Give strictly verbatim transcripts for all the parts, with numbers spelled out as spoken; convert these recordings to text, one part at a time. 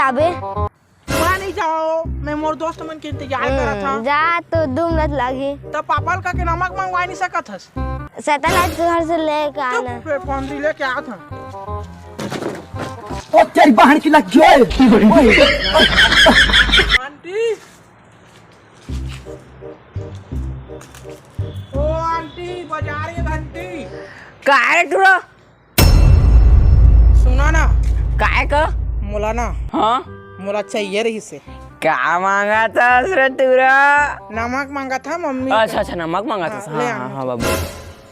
अबे। मैं नहीं जाओ, मैं मोर दोस्त मन के इंतजार करत हम्म, हूँ। जा तो दू मिनट लगही। तो पापा ल कह के नमक मंगवा नहीं सकत हस? सैटेलाइट के घर से लेके आना। चुप बे, फोन दी लेके आत हूँ। ओ तेरी बहन की लग गई। आंटी, ओ आंटी, बजा रही है घंटी। का रे टूरा? सुना ना। काय का? मोला ना। हाँ? मोला चाहिए रहिसे। का मांगत हस रे टूरा? नमक मांगत हस मम्मी। अच्छा, अच्छा, नमक मांगत हस। हाँ, हाँ, ले हाँ, आना। हाँ, बाबू।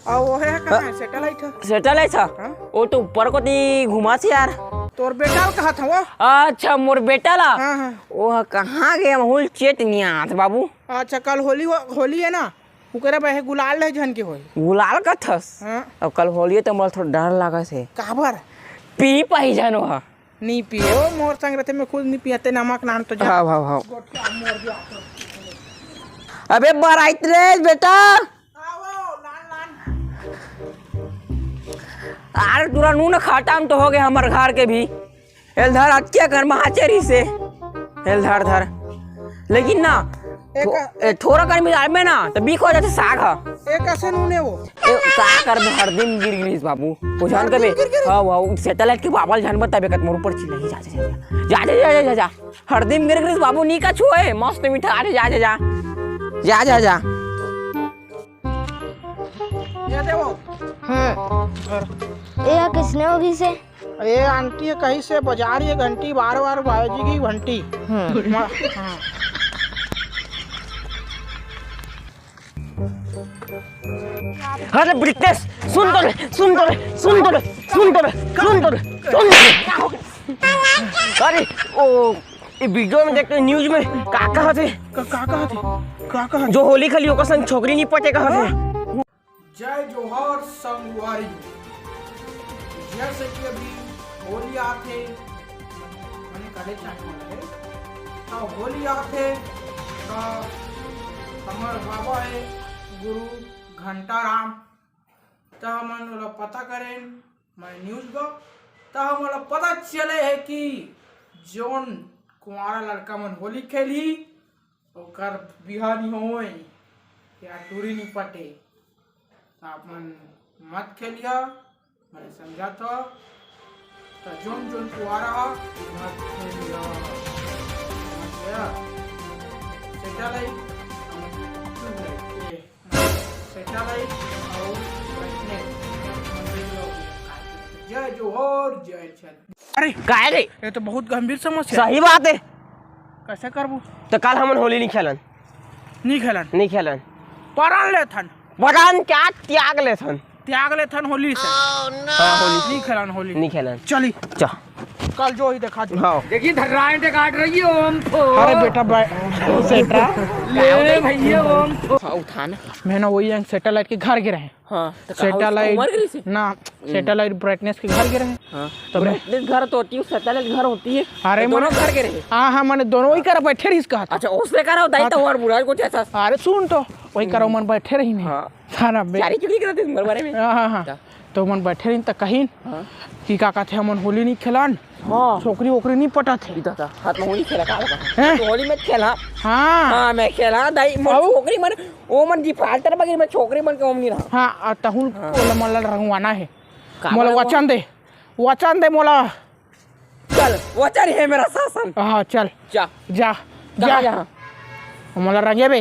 अउ वो हे कहाँ हे? सैटेलाइट हे। सैटेलाइट हे? हाँ? वो तो ऊपर कोती घुमाथे यार। तोर बेटा ल कहत हस वो? अच्छा, मोर बेटा ला? हाँ, हाँ। वो ह कहाँ गे? महूँ ल चेत नइ आत बाबू। अच्छा, कल होली हो-, होली हे ना? ओकरे बर हे गुलाल ले झन के होही। गुलाल कथस? हाँ। अब कल होली हे त मोला थोड़ा डर लागत हे। काबर? पी पाही झन ओह। नी पिए, ओ मोर संग रथे, मैं खुद नी पिया, ते नमक नान तो जा। हाँ, हाँ, हाँ। गोठिया मोर दिया। अबे बराइत रे बेटा। आओ, लान, लान। अरे टूरा नू न खतम तो हो गे हमर घर के भी। एल धर, अतके कर महाचे रहिसे। एल धर, धर। लेकिन ना, एक थो-, ए, थोड़ा कर मिजाज में ना, त बीक हो जाथे साग ह। एक असन नून हे वो। ए, का करबे, हरदी म गिर गिरिस बाबू। वो झन हरदी कबे। गिर गिरिस? हाँ, वो सैटेलाइट के बाबा ल झन बताबे कत मोर ऊपर चिल्लाही। जा, जा, जा, जा। जा, जा, जा, जा, जा। हरदी म गिर गिरिस बाबू, नी कछु होय, मस्त मीठा। अरे जा, जा, जा। जा, जा, जा। ये दे वो। हम्म। ये कइसने हो गिसे? ए आंटी ह कहिसे बजा रही है घंटी, बार बार बाजेगी घंटी। हम्म। हाँ। अरे ब्रिटिश, सुन तो ले, सुन तो ले, सुन तो ले, सुन तो ले, सुन तो ले, सुन तो ले। अरे, ओ, ये वीडियो में देखते, न्यूज में का कहत हे? का, का कहत हे? का कहत हे? जो होली खेली ओकर संग छोकरी नहीं पटे कहत हे। जय जोहार संगवारी। जैसे कि अभी होली आथे, मने काले चाहे वाला हे, त होली आथे, त हमर बाबा हे गुरु घंटाराम, त हमन ओला पता करेन, मैं न्यूज गा, त हमन ला पता चले हे कि जोन कुंवारा लड़का मन होली खेलही, ओकर बिहा नी होय, या टूरी नी पटे, त आप मन मत खेलिहा, मैं समझात हव। त जोन जोन कुंवारा ह, मत खेलिहा। समझ गया? सैटेलाइट, ट्यूबलाइट, ये, सैटेलाइट अउ ब्राइटनेस, जय जोहार, जय छत्तीसगढ़। अरे, काय रे? ये तो बहुत गंभीर समस्या हे। सही बात हे। कैसे करबो? त कल हमन होली नहीं खेलन। नहीं खेलन? नहीं खेलन। परान लेथन। परान क्या, त्याग लेथन। त्याग लेथन होली से। हाँ, होली से। नहीं खेलन होली। नहीं खेलन। चली। चा। कल जो ही देखा दे। हाँ। देखिए, धर्राएं ते काट रही है, ओम फो। अरे बेटा, बै-, सेटा। ले भैया, ओम फो। हाँ, उठा ना। मैं ना वही सैटेलाइट के घर गे रहें। हाँ, तो कहाँ सैटेलाइट, उसको उमर गई से? ना, हम्म। सैटेलाइट ब्राइटनेस के घर गे रहें। हाँ, तो मैं ब्राइटनेस घर तो होती है, सैटेलाइट घर होती है। अरे तो दोनों मने घर गे रहे। हाँ, हाँ, मने दोनों वही करा बैठे रहिस कहत। अच्छा, उसने करा होता ही हाँ, तो तो और बुरा कुछ ऐसा। अरे सुन तो, वही करा हम्म। मन बैठे रही नहीं। हाँ। सारा बे- चारी चुगली करते तुम्हारे बारे में। हाँ, हाँ, हाँ। क्या? तो मन बैठे रही त कहिन हाँ। कि का कहते हमन होली नहीं खेलन। हाँ। छोकरी वोकरी नहीं पटत हे। ई दादा, हाथ में होली खेला का होगा? हैं? तो होली में खेला। हाँ। हाँ, मैं खेला, दाई, मोर अउ? छोकरी मन, ओ मन defaulter बगैर मैं छोकरी मन के ओम नहीं रहा। हाँ, आ तहुल हाँ। ओला मोला रंगवाना हे। का मोला रंगवा-? वचन दे, वचन दे मोला। चल, वचन हे मेरा शासन। हाँ, चल। जा। जा, कहाँ जा। जा? मोला रंगे बे,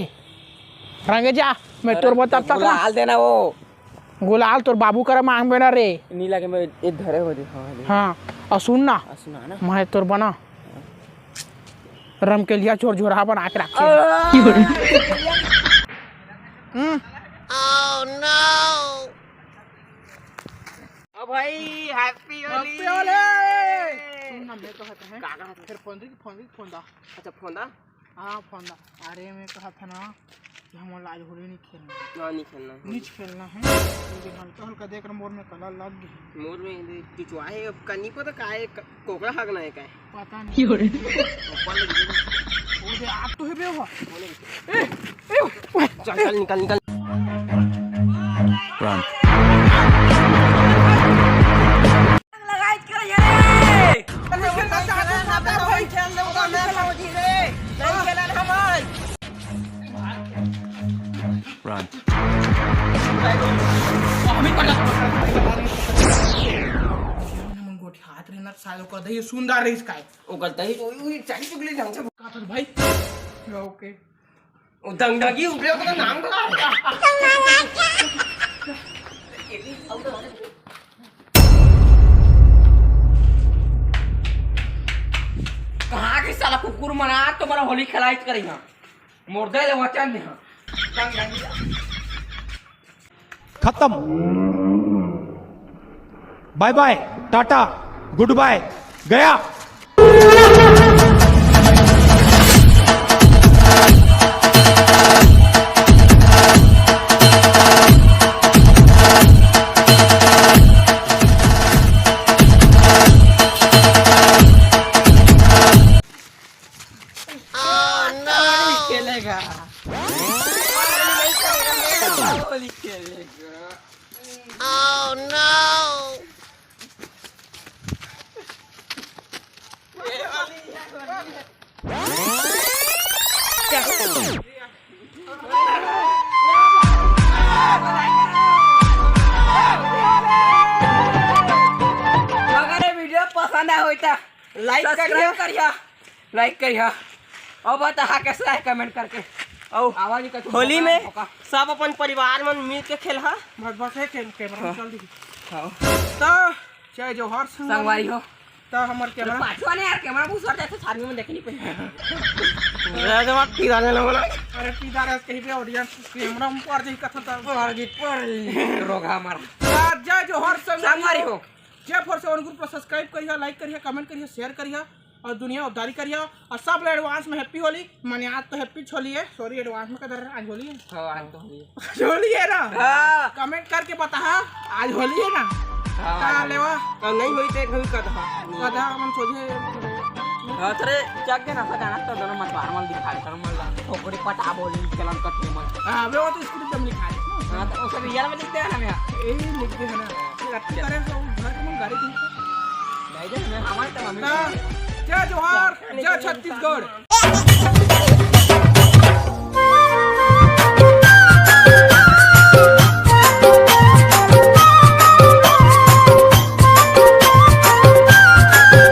रंगे जा, मैं अरे, तोर बता तो तक ना। गुलाल देना वो। गुलाल तोर बाबू करा मांगबे ना रे। नी लागे, मैं ए धरे हो दे, हाँ, दे। हाँ, अउ सुन ना। आ, सुना ना। मैं तोर बना रमकेलिया चोर झोरहा बना के रखे। आ। हम्म। ओ भाई, happy होली। Happy होली। सुन ना, मैं कहत हूँ। का कहत हूँ? फिर फोन दे, फोन दे, फोन दा। अच्छा, फोन दा। हाँ, फोन दा। अरे, मैं कहत हूँ ना कि हमन ला आज होली नहीं खेलना। हाँ, नहीं खेलना है। नहीं खेलना है। क्योंकि हल्का हल्का देख रहा मोर में कलर लग गया। मोर में दे चुचुआ है, अब का नहीं पता का है, क-, कोकड़ा हगना है का है। पता नहीं। ऊपर लग गया। वो दे, आप तो है बे वो। ए, ए, चल, चल, निकल, निकल। Run। लगाई के रे। Run। गोठियात रहिस ना सालो, कदे सुंदर रहिस काय। ओ गलता ही, ओई, ओई, चाही चुगली जान से। का था भाई? ओके। ओ दंगदंगी उबले, ओकर नाम का? कहाँ के साला कुकुर मन, आज तो मोला होली खेलाइत करिहा। मोर दे ले वचन दे हा। खत्म। बाय बाय, टाटा, गुड बाय, गया। खेलेगा। होली खेलेगा। अगर ये video पसंद आए होय त like करिया, subscribe करिया, like करिया, अउ बताहा कैसे है comment करके। अउ आवाज ही कछु होली में धोखा। सब अपन परिवार मन मिल के खेलहा। बस, बस, हे camera में हाँ। चल दी। हाँ। तो जय जोहार संगवारी हो। त हमर camera पाछू आने यार, camera घुस जाथे, आदमी मन देखे नहीं पाही। जय जोहार, पीदा लेना बना। अरे पीदा रस कहीं पे audience camera में पड़ जाही कथा त। पड़ जी, पड़ जी। रोगा हमारा। त जय जोहार संगवारी संगवारी हो। हो। जय फोर सेवन group पर subscribe करिहा, like करिहा, comment करिहा, share करिहा अउ दुनिया उद्धारी करिहा अउ सब ले advance में happy होली। माने आज तो happy होली है, sorry advance में कदर आज होली है। हाँ, आज तो होली है। आज होली है ना? हाँ। Comment करके बताहा, आज होली है ना? हाँ, हाँ, आज होली। लेवा। तो नहीं होई तो एक घड़ी कदहा। कदहा मन सोझे। हाँ, तेरे चक के ना सका ना तो दोनों मत बाहर मल दिखा दे, मन ला। छोकरी पटा बोली, चलन कट मन। हाँ, वे वो तो script हम लिखा दे। हाँ, तो उसे real में लिखते हैं ना मैं। यही लिखते हैं ना। फिर अच्छी तरह से वो घर के मन गाड़ी दी। नहीं दे, मैं हमारे तो मम्मी हाँ, जय जोहार, जय छत्तीसगढ़।